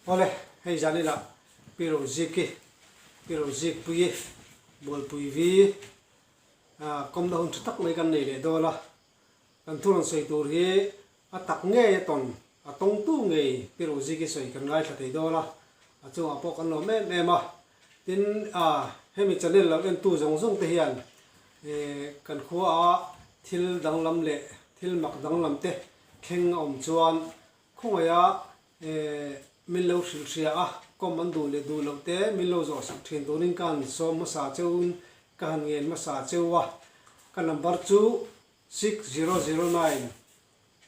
Awle, hei zan ila Pi Roziki, Pi Rozikpuii, Bualpui vi kawmna hun tha tak mai kan nei leh dawn a. Kan thu rawn sawi tur hi a tak ngei a tawn, a tawngtu ngei Pi Roziki sawi kan ngaithla thei dawn a, a chungah pawh kan lawm em em a. Tin, hemi channel lo entu zawng zawng te hian kan khua thil danglam leh thil mak danglam te thleng a awm chuan khawngaiha min lo hrilh hria a, kawm an duh leh duh loh te min lo zawh sak thin turin ka han sawm hmasa cheuin ka han ngen hmasa cheu a, ka number chu 6009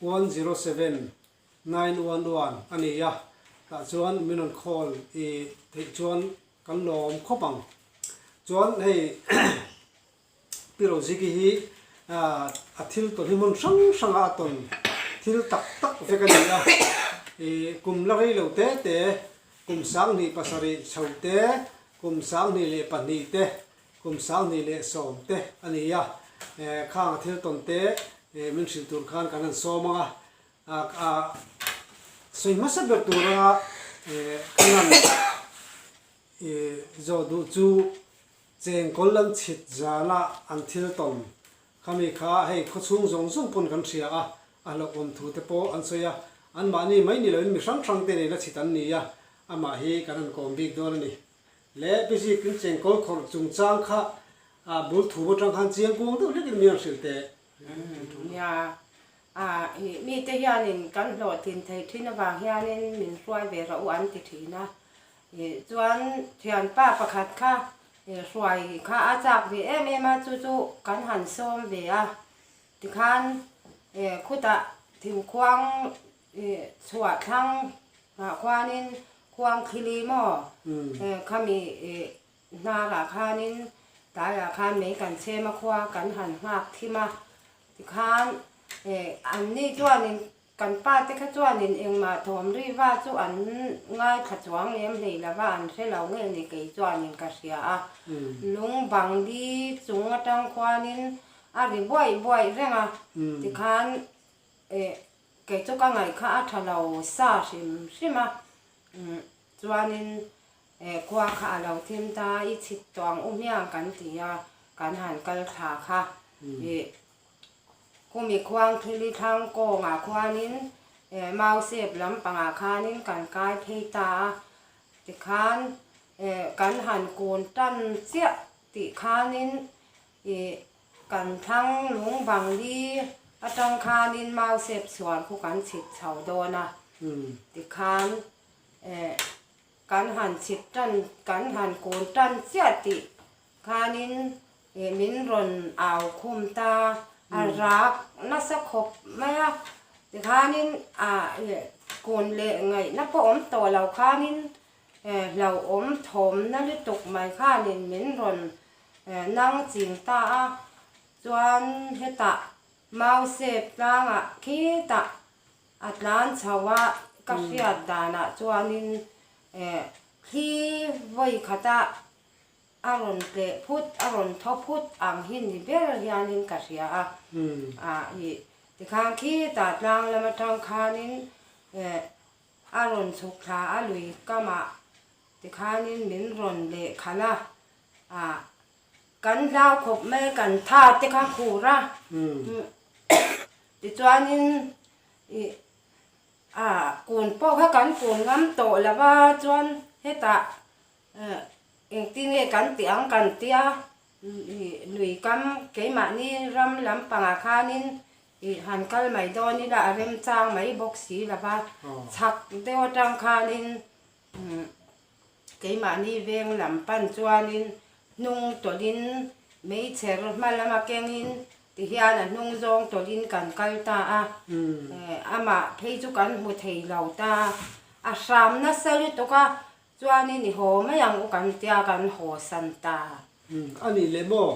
107 911 a ni a, tah chuan min rawn call i theih chuan kan lawm khawp ang. Chuan hei Pi Roziki hi a thil tawn hi hmun hrang hranga a tawn thil tak tak vek a ni a, i kum la rei lo te te, kum 27 chho te, kum 12 te, kum 21 te a ni a, khang a thil tawn te min hrilh tur khan kan han sawm ang a, a sawi hmasa ber tura kan han zawh duh chu Chengkawl an chhit zana an thil tawn khami kha hei khawchhung zawng zawng pawn kan hria a, a hlauhawm thu te pawh an sawi a, anmahni mai ni loin mi hrang hrang te nena chhit an ni a, amah hi kan han kawm bik dawn a ni. Le Pi Zik in chengkawl khawrh chungchang kha bul thum atang khan chiang kuang deuh hlekin mi an hrilh teh. Nia, mite hianin kan hlawhtlin thei thin avang hianin min hruai ve rawh u an ti thin a, Chuan thianpa pakhat kha hruai kha a chak ve em em a, chu chu kan han sawm ve a. Tikhan khutah thingkhuang chhuah thlang ah khuanin khuang thili maw khami hnarah khanin tlaiah khan mei kan chhem a khua kan han nghak thim a. Tikhan anni chuanin Kan pa te kha chuanin engmah thawm riva chu an ngaithla chuang lem hlei lova an hre lo nge ni kei chuanin ka hria a. Lung bang li chung atang khuanin a ri buaih buaih reng a, tikhan eh kei chu ka ngaih kha a tha lo sa hrim hrim a, chuanin eh khua kha a lo thim ta i chhit tawh ang u hmiang kan ti a, kan han kal thla kha ih Khumi khuang thili thlang kawngah khuanin Mausep lampangah khanin kan kai phei ta a, tikhan kan han kun tan chiah tih khanin ih kan thlang lung bang li atang khanin Mausep chhuan khu kan chhit chho dawn a, tikhan kan han chhit tan kan han kun tan chiah tih khanin Ih min rawn au khum ta, a rak nasa khawp mai a, tikhanin ah kun leh ngaihna pawh awm tawh lo khanin hlauhawm thawmna lutuk mai khanin min rawn nang ching ta a, chuan hetah Mausep tlangah khitah a tlan chho a, ka hriat danah chuanin thli vawi khata A rawn tleh phut, a rawn thaw phut ang hi ni ber hianin ka hria a. Ah ih, tikhan khitah tlang lam atang khanin eh a rawn chhuk thla a lui kamah tikhanin min rawn leh khalh a. Ah, kan hlau khawp mai, kan tha te kha khur a. Tichuanin ih ah kun pawh kha kan kun ngam tawh lo va, chuan hetah Engtin nge kan tih ang kan tia lui kam keimahni ram lampangah khanin ih han kal mai dawn ila a remchang mai bawk si lo va, chhak deuh atang khanin keimahni veng lam pan chuanin hnung tawlhin meichher hma lama kengin tihian a hnung zawng tawlhin kan kal ta a, amah phei chu kan hmu thei lo ta, a hram nasa lutuk a. Chuanin i haw mai ang u kan tia kan haw san ta. Umm a nih leh maw?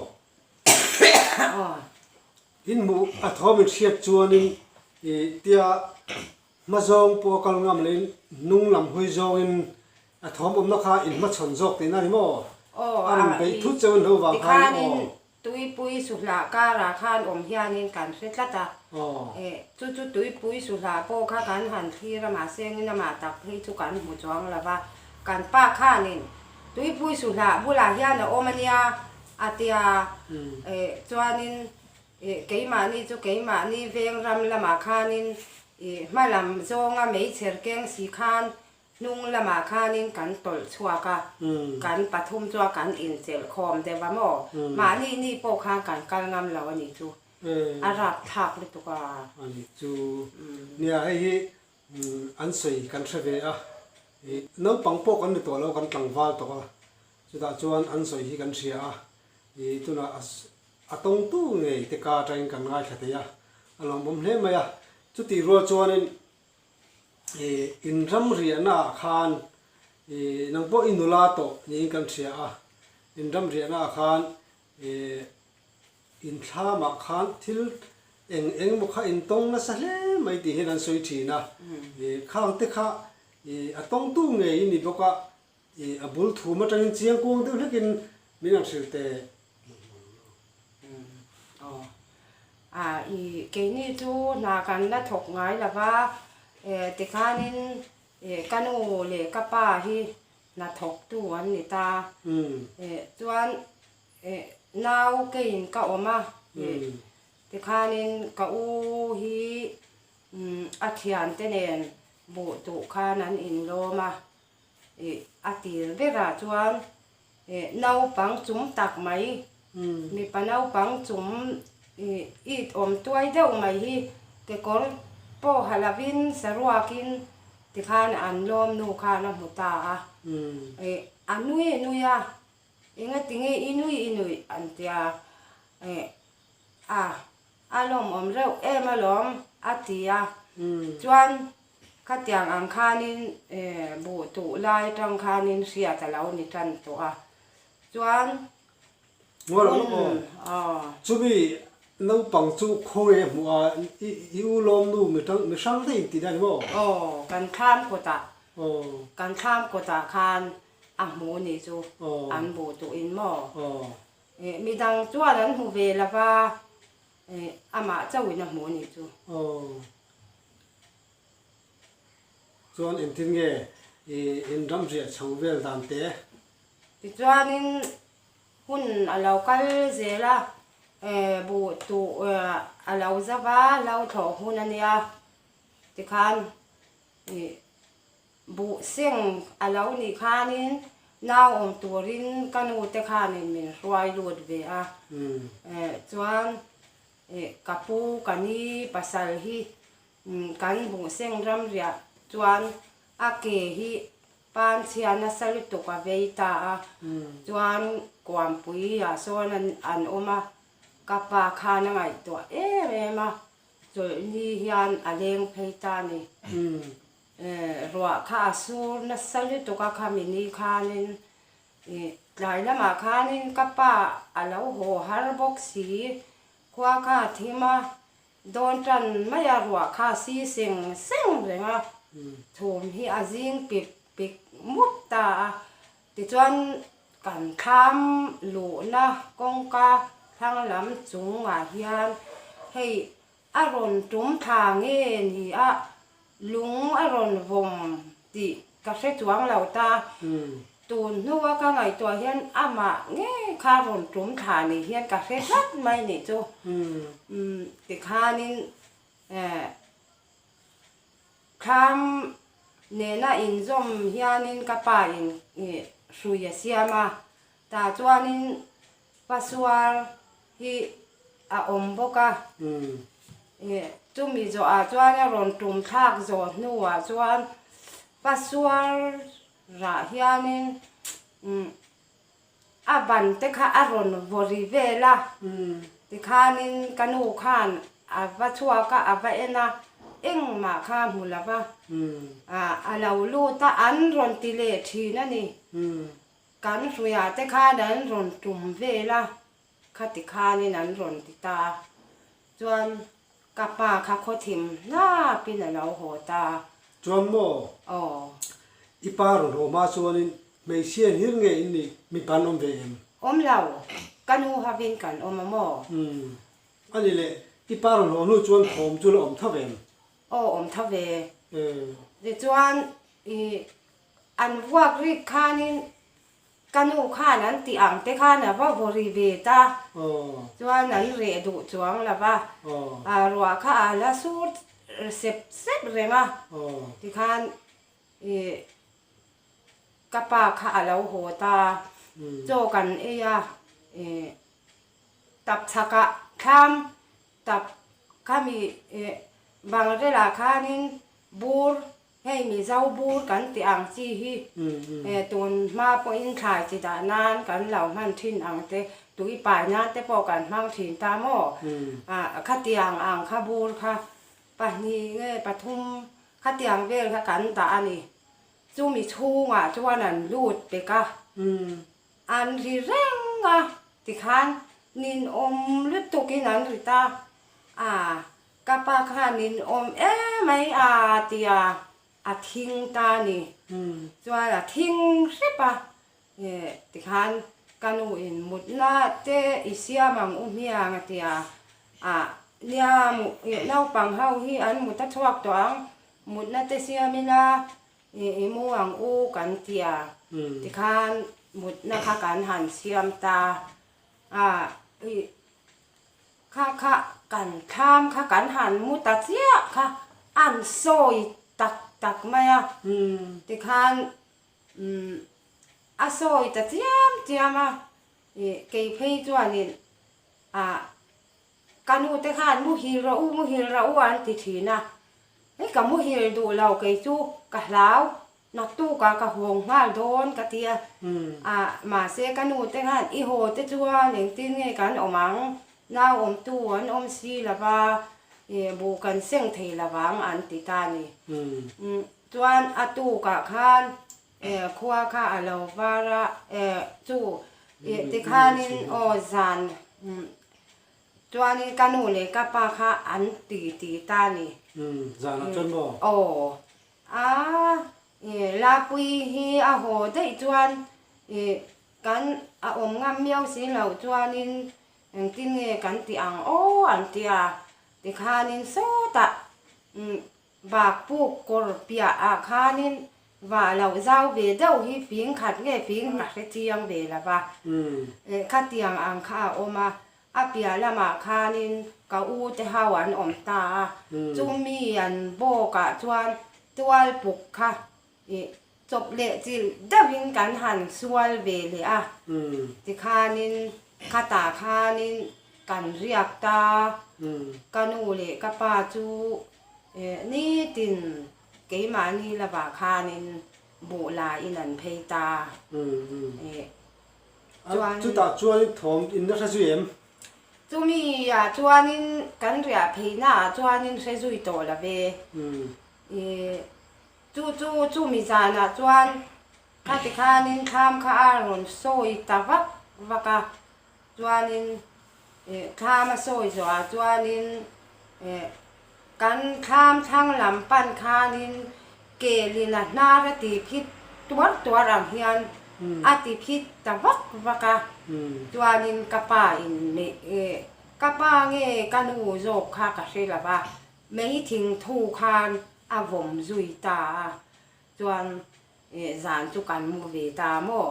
In hmuh a thawm in hriat chuanin i tia hma zawng pawh a kal ngam leh in hnung lam hawi zawngin a thawm awmna kha in hmachhawn zawk tihna a ni maw? Aw A rawn beih thut cheu in hlo vang khan aw. Tikhanin Tuipui Suhlah karah khan awm hianin kan hre tlat a. Chu chu Tuipui Suhlah pawh kha kan han thlir a, mahse engin amah tak phei chu kan hmu chuang lo va. Kan pa khanin Tuipui Suhlah bulah hian a awm a nia a tia. Chuanin keimahni chu keimahni veng ram lamah khanin hma lam zawnga meichher keng si khan Hnung lamah khanin kan tawlh chhuak a, kan pathum chuan kan inchelh khawm deuh a maw? Mahni ni pawh khan kan kal ngam lo a nih chu. A rapthlak lutuk a. A nih chu. Nia, hei hi an sawi kan hre ve a. Naupang pawh kan ni tawh lo, kan tlangval tawh a. Chutah chuan an sawi hi kan hria a. Tunah a tawngtu ngei te ka atangin kan ngaithla thei a, a lawmawm hle mai a. Chutih rual chuanin In ram riahna ah khan nang pawh i nula tawh niin kan hria a, in ram riahna ah khan in thlam ah khan thil eng eng emaw kha in tawng nasa hle mai tih hian an sawi thin a, khang te kha a tawngtu ngei i ni bawk a, a bul thum atangin chiang kuang deuh hlekin min han hrilh teh. A i keini chu hna kan la thawk ngai lo va, tikhanin ka nu leh ka pa hi hna thawktu an ni ta. Chuan nau keiin ka awm a, tikhanin ka u hi a thiante nen buh tuh khan an inlawm a, a tir berah chuan Naupang chum tak mai, mipa naupang chum it awm tuai deuh mai hi kekawr pawh ha lovin saruakin tikhan an lawm nu khan a hmu ta a. A nui nui a, engatinge i nui i nuih an tia. A, a lawmawm reuh em alawm a ti a. Chuan Khatiang ang khanin buh tuh lai atang khanin hriat a lo ni tan tawh a, chuan hun aw. Chumi naupang chu khawnge hmuh a i u lawm nu mi hrang daih in tih daih maw? Aw, kan thlam kawtah, kan thlam kawtah khan a hmu nih chu an buh tuh in maw? Midang chuan an hmu ve lo va, amah chauhin a hmu nih chu. Aw. Chuan engtin nge i inram riah chho vel dan te? Tichuanin hun a lo kal zel a, buh tuh a lo zau a, lo thlawh hun a nia. Tikhan i buh seng a lo nih khanin nau awm turin ka nu te khanin min hruai lut ve a. Chuan Ka pu ka ni pasal hi kan buhseng ramriah chuan a ke hi panchhia nasa lutuk a vei ta a, chuan kuampui ah sawn an awm a, ka pa khan a ngaihtuah em em a, chawlhni hian a leng phei ta a ni. Ruah kha a sur nasa lutuk a khami ni khanin Tlai lamah khanin ka pa a lo haw har bawk si, khua kha a thim a, dawn tan mai a ruah kha a si seng seng reng a, thum hi a zing pik pik mup ta a, tichuan kan thlam luhna kawngka thlang lam chungah hian hei a rawn tum thla nge ni a, lung a rawn vawm tih ka hre chuang lo ta. Tun hnua ka ngaihtuah hian amah ngei kha rawn tum thla nih hian ka hre tlat mai nih chu. Tikhanin thlam nena inzawm hianin ka pa in hrui a siam a, tah chuanin Pasuar hi a awm bawk a, chumi zawhah chuan a rawn tum thlak zawh hnuah chuan Pasuar rah hianin a ban te kha a rawn vaw ri vel a, tikhanin ka nu khan a va chhuak a, a va en a, engmah kha a hmu lo va, a lo lut a, an rawn ti leh thin a ni. Kan hruiah te khan an rawn tum vel a, khati khanin an rawn ti ta a, chuan ka pa kha khawthim hnapin a lo haw ta. Chuan maw? Aw. I pa rawn haw hma chuanin hmeichhia hlir nge in nih mipa an awm ve em? Awm lo. Ka nu hovin kan awm a maw? Umm. A ni le, i pa rawn haw hnu chuan thawm chu la awm tho ve em? Aw, awm tho ve. Tichuan, i an vuak rik khanin Ka nu khan an tih ang te khan a va vaw ri ve ta. Chuan an reh duh chuang lo va, ruah kha a la sur sep sep reng a. Tikhan ih ka pa kha a lo haw ta, chaw kan ei a, ih tap chhakah thlam tap khami ih bangrelah khanin bur Hei Mizo bur kan tih ang chi hi tun hma pawhin thlai chi dah nan kan lo hman thin ang te, tui pai nan te pawh kan hmang thin ta maw? Khatiang ang kha bur kha pahnih nge pathum khatiang vel kha kan dah a ni. Chumi chhungah chuan an lut pek a, an ri reng a tikhan ninawm lutukin an ri ta a. Ka pa khan in awm emai a tia a thing ta ni. Chuan a thing hrep a, tikhan ka nu in mutna te i siam ang u hmiang a tia a, nia naupang ho hi an mut a chhuak tawh ang, mutna te siam ila i mu ang u kan tia, tikhan mutna kha kan han siam ta a. Kha kha kan thlam kha kan han mu ta chiah kha an sawi tak tak mai a, tikhan umm a sawi ta chiam chiam a, ih kei phei chuanin ah ka nu te khan muhil rawh u muhil rawh u an ti thin a, hei ka muhil duh lo kei chu ka hlau Naktukah ka hawng nghal dawn ka ti a, ah mahse ka nu te khan i haw te chuan engtin nge kan awm ang, nau awmtu an awm si lo va, ih buh kan seng thei lo vang an ti ta a ni. Chuan a tukah khan khua kha a lo var a, chu ih tikhanin aw zan Chuanin ka nu leh ka pa kha an ti ti ta a ni. Zanah chuan maw? Aw. A, i Lapui hi a haw daih chuan i kan a awm ngam miau si loh chuanin engtin nge kan ti ang aw an ti a. Tikhanin sawtah Bak puk kawr piah ah khanin vah loh zau ve deuh hi fing khat nge fing ka hre chiang ve lo va, khatiang ang kha a awm a, a piah lamah khanin ka u te ho an awm ta a, chumi an bawk ah chuan tual puk kha ih chawp leh chilh deuhin kan han sual ve leh a, tikhanin khatah khanin kan riak ta, ka nu leh ka pa chu nitin keimahni lamah khanin buh lain an phei ta. Chuan chutah chuanin thawm in la hre zui em? Chumi ah chuanin kan riah pheina ah chuanin hre zui tawh lo ve. Chu chu chumi zanah chuan khati khanin thlam kha a rawn sawi ta vak vak a, chuanin ih thlam a sawi zawhah chuanin ih kan thlam thlang lam pan khanin kelin a hnar a ti phit tuar tuar ang hian a ti phit ta vak vak a, chuanin ka pa in ih ka pa nge ka nu zawk kha ka hre lo va. Mei thingthu khan a vawm zui ta a, chuan zan chu kan mu ve ta maw?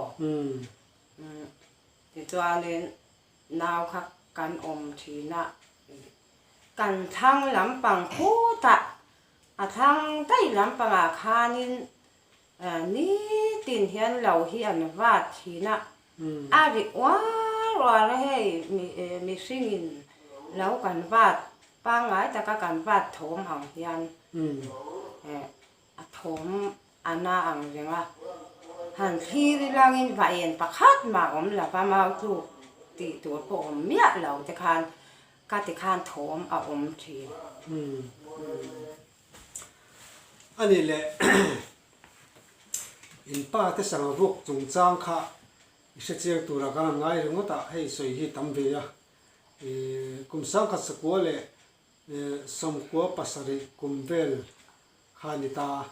Tichuanin nau kha kan awm thin a, kan thlang lampang khutah a thlang daih lampangah khanin Nitin hian lo hi an vat thin a, a ri uar uar a hei mihringin lo kan vat pangngai taka kan vat thawm ang hian a thawm a na ang reng a, han thlir ilangin vaen pakhat mah awm lo va mau tluk tih tur pawh awm miah lo te khan ka ti khan thawm a awm thin. A nih leh in pa te sangha vuk chungchang kha i hre chiang tura kan han ngai ringawt a, hei sawi hi tam ve a. Kum sangkhat sakua leh sawmkua pasarih kum vel kha a ni ta a,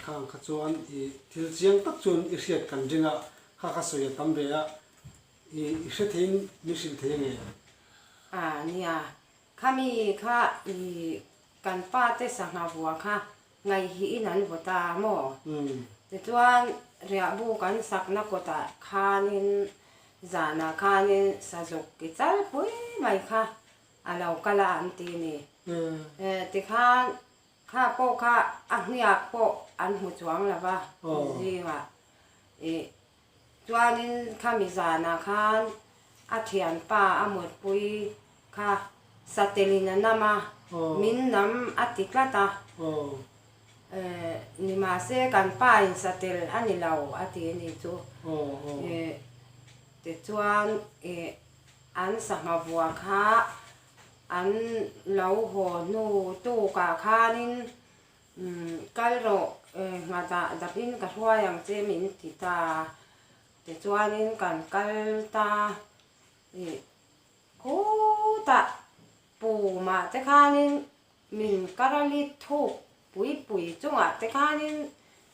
khang kha chuan i thil chiang tak chuan i hriat kan ring a, kha kha sawi a tam ve a. I hre theiin min hrilh thei ange? A nia, khami kha i kan pa te sangha vua kha ngaihiin an vaw ta maw? Tichuan riahbu kan sakna kawtah khanin zanah khanin sazuk ki chal pui mai kha a lo kal a an ti ni. Tikhan kha pawh kha a hniak pawh an hmu chuang lo va zingah i Chuanin khami zanah khan a thianpa a mutpui kha satelin a nam a, min nam a ti tlat a. Nimahse kan pa in satel a ni lo a ti a nih chu. Tichuan an sangha vua kha an lo haw hnu tukah khanin Umm kal rawh nghatah dapin ka hruai ang che min ti ta. Tichuanin kan kal ta ih khutah pumah te khanin min kar a lit thuk pui pui chungah te khanin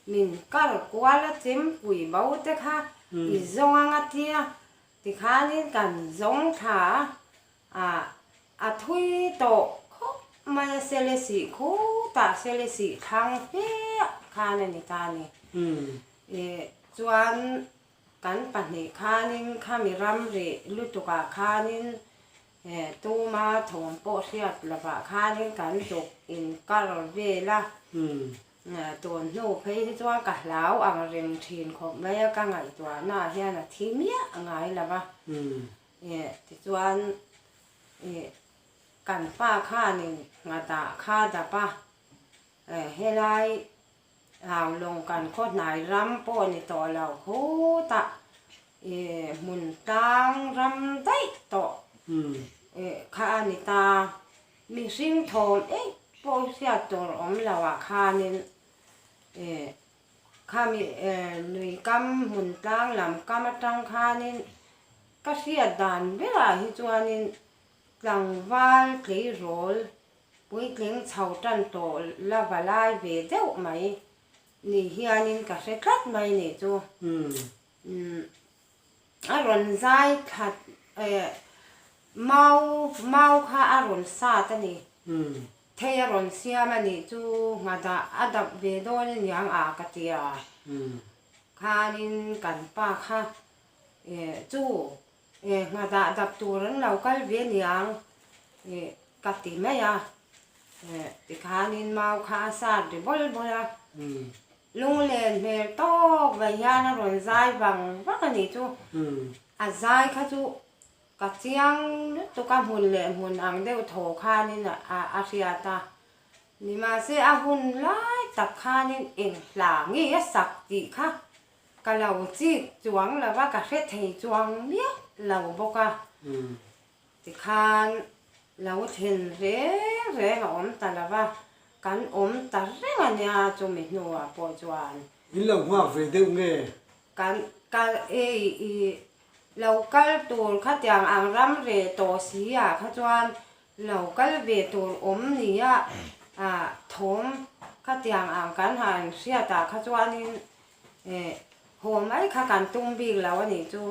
min kar kual a chem pui bo te kha i zawng anga tia tikhanin kan zawng thla a. Ah, a thui tawh khawp mai a sele sih khutah sele sih thlang hliah khan a ni ta a ni. Ih, chuan kan pahnih khanin khami ramri lutukah khanin eh tuma thawm pawh hriat lovah khanin kan zuk inkar vel a. Tun hnu phei hi chuan ka hlau ang reng thin khawp mai a, ka ngaihtuahnaah hian a thi miah ngai lo va. Ih tichuan ih kan pa khanin nghatah kha dap a, eh helai Haulawng kan khaw hnai ram pawh ni tawh lo khutah ih hmun tlang ram daih tawh ih kha a ni ta. Mihring thawm eih pawh hi hriat tur awm lo ah khanin ih Khami lui kam hmun tlang lam kam atang khanin ka hriat dan berah hi chuanin tlangval tleirawl puitling chho tan tawh la va lai ve deuh mai ni hianin ka hre tlat mai nih chu. A rawn zai thlat mau mau kha a rawn sat a ni. Thei a rawn siam a nih chu nghadah a dap ve dawn a niang a ka ti a. Khanin kan pa kha chu nghadah dap tur an lo kal ve niang ka ti mai a. Tikhanin mau kha a sat ri bawl bawl a. Lunglen hmel tawk mai hian a rawn zai vang vak a nih chu. A zai kha chu ka chiang lutuk a hmun leh hmun ang deuh thaw khanin a hriat a. Nimahse a hun lai tak khanin eng hla nge a sak tih kha ka lo chik chuang lo va, ka hre thei chuang miah lo bawk a. Tikhan lo thlen reng reng a awm ta lo va, kan awm ta reng a nia chumi hnuah pawh chuan. In lo nghak ve deuh nge? Kan kal ei i lo kal tur khatiang ang ram reh tawh si ah kha chuan lo kal ve tur awm nia thawm khatiang ang kan han hriat ah kha chuanin Eh, haw mai kha kan tum bik lo a nih chu,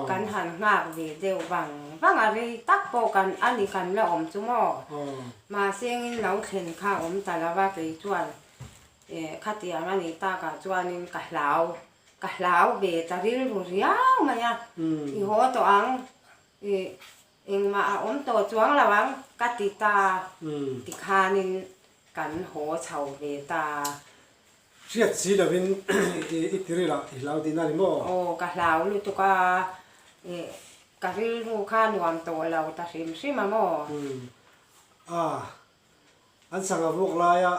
kan han nghak ve deuh vang vang a, rei tak pawh kan a ni kan la awm chu maw? Mahse engin lo thlen kha a awm ta lo a, kei chuan eh khatiang a nih takah chuanin ka hlau, ka hlau ve ta rilru riau mai a, i haw tawh ang, eh engmah a awm tawh chuang lo ang ka ti ta, tikhanin kan haw chho ve ta. Hriat si lovin i ti ril ah i hlau tihna a ni maw? Aw, ka hlau lutuk a, ka rilru kha nuam tawh lo ta hrim hrim a maw? A, an sangha vuak laia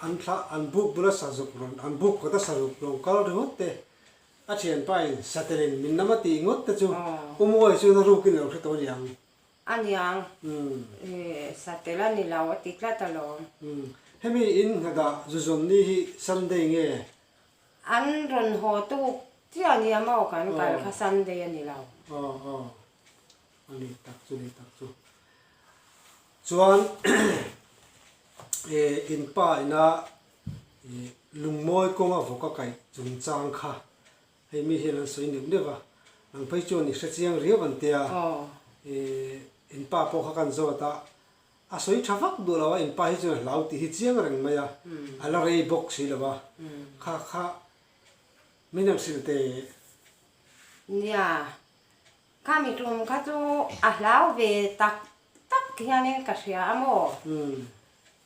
an thla an buk bula sazuk rawn an buk kawta sazuk rawn kal ringawt te, a thianpa in satelin min nam a tih ngawt te chu U Mawi chuan a rukin lo hre tawh a ni ang. A niang, satel a ni lo a ti tlat alawm. Hemi in nghatah zu zawm ni hi Sunday nge? An rawn haw tuk chiah a nia maw kan kal kha Sunday a ni lo. Aw aw a ni tak chu ni tak chu. Chuan in pa ina lungmawi kawnga vawk a kaih chungchang kha hei mi hian an sawi neuh neuh a. Nang phei chuan i hre chiang riau an tia. In pa pawh kha kan zawt a, a sawi tha vak duh lo a, in pa hi chuan a hlau tih hi chiang reng mai a, a la rei bawk si lo a, kha kha min han hrilh teh. Nia, khami tum kha chu a hlau ve tak tak hianin ka hria a maw?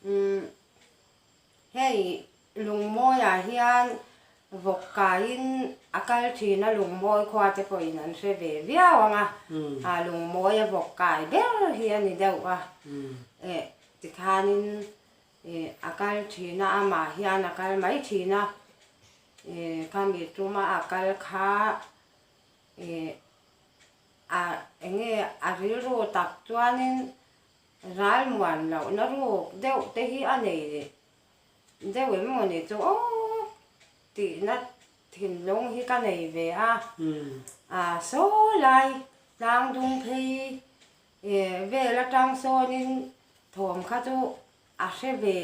Umm. Hei Lungmawiah hian vawk kaiin a kal thin a, Lungmawi khua te pawhin an hre ve viau ang a, a Lungmawia vawk kai ber hi a ni deuh a, eh tikhanin eh a kal thin a, amah hian a kal mai thin a, eh khami tuma a kal kha eh a enge a rilru tak chuanin Ral muan lohna ruk deuh te hi a nei deuh em maw ni chu aw tihna thinlung hi ka nei ve a. A saw lai tlang dung phei vel atang sawnin thawm kha chu a hre ve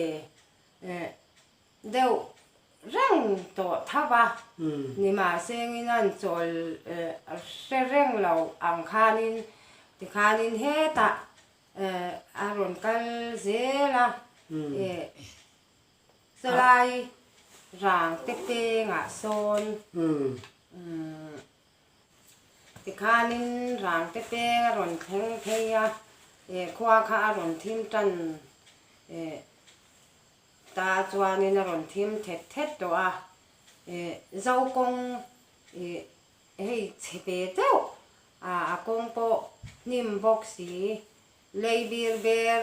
deuh reng tawh tho va, nimahsengin an chawl hre reng lo ang khanin tikhanin hetah a rawn kal zel a, sawlai rang te pengah sawn tikhanin rang te peng a rawn thleng phei a, khua kha a rawn thim tan. Ta chuanin a rawn thim thet thet tawh a, ih zo kawng ih hei chhe ve deuh a a kawng pawh hnim bawk si, lei bir ber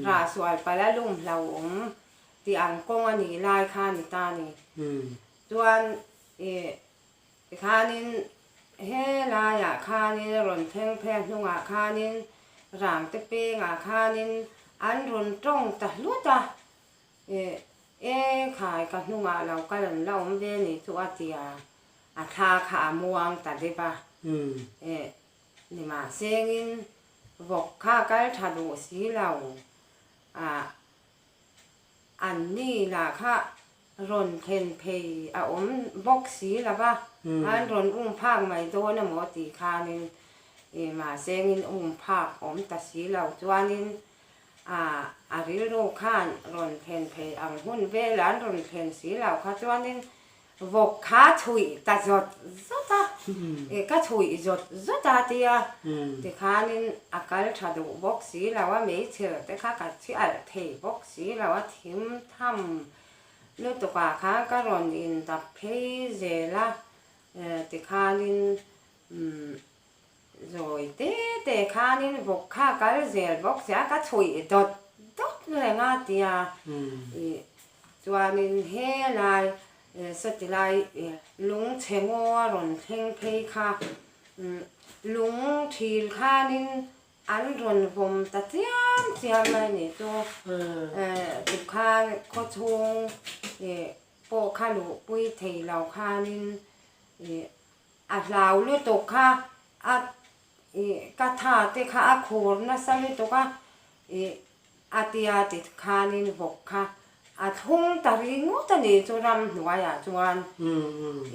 rah sual palh a lum hlauhawm tih ang kawng a nih lai kha a ni ta a ni. Chuan ih tikhanin he laiah khanin a rawn thleng phei a hnungah khanin rangte pengah khanin an rawn tawng ta hlut a, eh e khai ka hnungah lo kal an la awm ve nih chu a ti a, a thla kha a muang ta deuh a, eh nimahsengin vawk kha kal tha duh si lo ah An ni lah kha rawn thlen phei a awm bawk si lo va, an rawn um phak mai dawn emaw tih khanin ih mahsengin um phak awm ta si lo chuanin a rilru khan rawn thlen phei ang hun vel an rawn thlen si lo kha chuanin Vawk kha chhuih ta zawt zawt a, ih ka chhuih zawt zawt a tia tikhanin a kal tha duh bawk si lo a, meichher te kha ka chhi alh thei bawk si lo a, thim tham lutuk ah khan ka rawn in dap phei zel a, tikhanin umm zawi te te khanin vawk kha kal zel bawk sia ka chhuih dawt dawt reng a tia ih Chuanin helai sawti lai lungchhe ngaw a rawn thleng phei kha lung thil khanin an rawn vawm ta chiam chiam mai ni chu tikhan khawchhung pawh kha luhpui thei lo khanin a hlau lutuk kha a ka tha te kha a khur nasa lutuk a A tia ti khanin vawk kha a thlung ta ringawt a ni chu ramhnuaiah chuan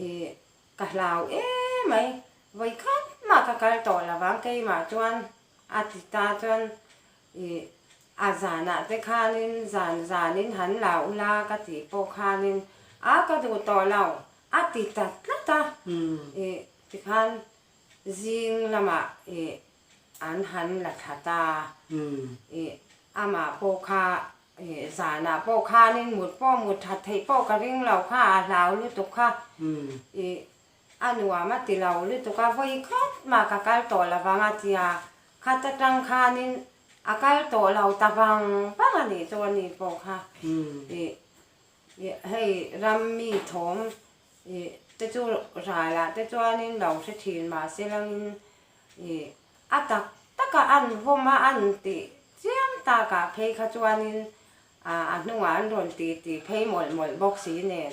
ih ka hlau em mai, vawikhat mah ka kal tawh lo vang keimah chuan a ti ta chuan ih a zanah te khanin zan zanin han la ula ka tih pawh khanin a ka duh tawh lo a ti ta tlat a ih tikhan zing lamah ih An han la thla ta. Ih, amah pawh kha ih zanah pawh khanin mut pawh mut that theih pawh ka ring lo kha, a hlau lutuk kha. Ih, a nuam a ti lo lutuk a, vawi khat mah ka kal tawh lo vang a tia, khat atang khanin a kal tawh lo ta vang vang a nih chu a ni pawh kha. Ih, ih hei ram mi thawm ih te chu ralah te chuanin lo hre thin mahse langin Ih, a tak taka an vawm a, an tih chiam takah phei kha chuanin a hnungah an rawn ti tih phei mawlh mawlh bawk si nen,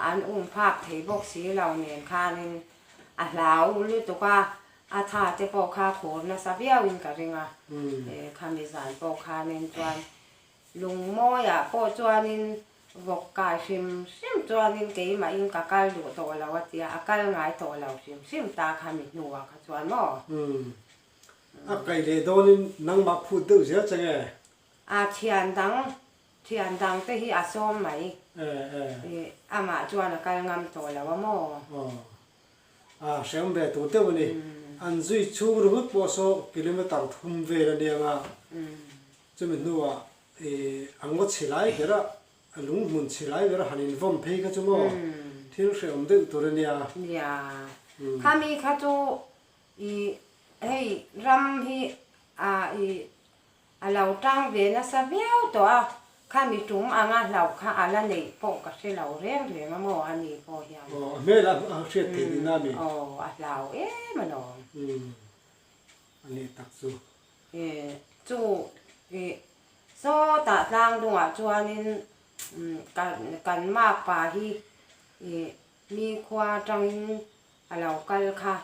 an um phak thei bawk si lo nen khanin a hlau lutuk a, a tha te pawh kha khur nasa viauin ka ring a, khami zan pawh khanin chuan lungmawiah pawh chuanin. Vawk kai hrim hrim chuanin keimahin ka kal duh tawh lo a tia, a kal ngai tawh lo hrim hrim ta kha mi hnuah kha chuan maw? Umm. A kai leh dawnin nangmah phut deuh zel che nge? A thian dang, thian dang te hi a sawm mai. E e. Ih, amah chuan a kal ngam tawh lo a maw? Aw. A hrehawm ve tur deuh a ni. An zui chhung ringawt pawh saw kilometer thum vel a nia nga. Chumi hnuah ih a ngaw chhe lai ber a, a lung hmun chhe lai ber a han invawm phei kha chu maw thil hrehawm deuh tur a nia. Nia, khami kha chu ih hei ram hi ah ih a lo tang ve nasa viau tawh a, khami tum anga hlauh kha a la neih pawh ka hre lo reng reng a maw a ni pawh hian. Aw, a hmel a hriat theih nihna a mi? Aw, a hlau em alawm. Umm, a nih tak chu. Chu ih sawtah tlang dungah chuanin kan kan makpa hi ih mi khua atangin a lo kal kha.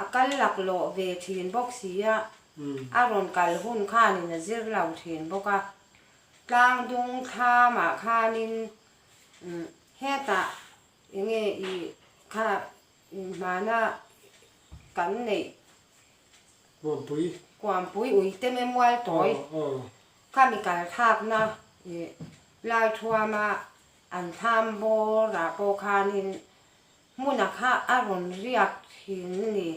A kal laklawh ve thin bawk si a, a rawn kal hun khanin a zir lo thin bawk a. Tlang dung thlamah khanin hetah enge ih kha hmana kan neih Kuampui. Kuampui uite me mual tawi khami kal thlakna ih lai thuama an thlam bawrah pawh khanin hmuna kha a rawn riak thin ni,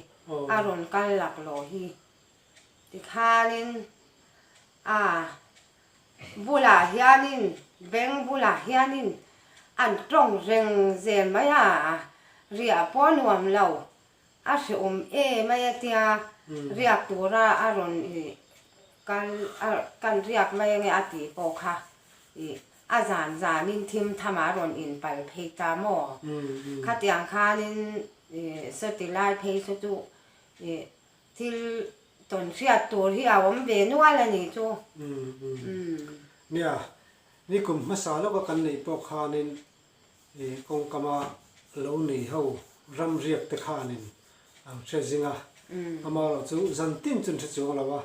a rawn kal laklawh hi. Tikhanin a bulah hianin beng bulah hianin an tawng reng zel mai a, riah pawh nuam lo. A hrehawm em mai a tia riak tura a rawn ih kal a kan riak mai ange a tih pawh kha ih a zan zanin thim tham ah a rawn in pal phei ta maw? Khatiang khanin ih sawti lai phei saw chu ih thil tawn hriat tur hi a awm ve nual a nih chu. Nia, nikum hmasa lawka kan neih pawh khanin I kawngkama lo nei ho ram riak te khanin an hre zing a, amaherawh chu zan tin chu an hre chuang lo a,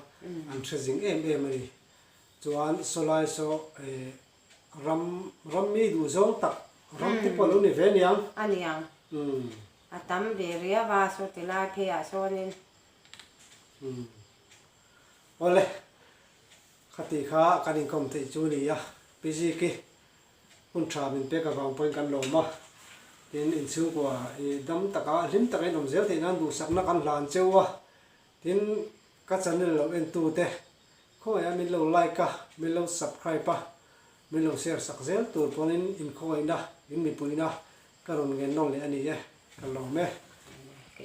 an hre zing em em a ni. Chuan sawlai saw ram ram mi duh zawng tak ram te pawh a lo ni ve aniang. A niang. A tam ve riau a, saw ti lai pheiah sawnin. Awle, khati kha kan inkawm theih chu a ni a, Pi Ziki. Hun tha min pek avang pawhin kan lawm a, tin inchhungkua i dam taka hlim taka in awm zel theih nan duhsakna kan hlan cheu a, tin ka channel lo entu te khawngaih a min lo like a, min lo subscribe a, min lo share sak zel tur pawhin in khawngaihna, in mipuina ka rawn ngen nawn leh a ni e, ka lawm e.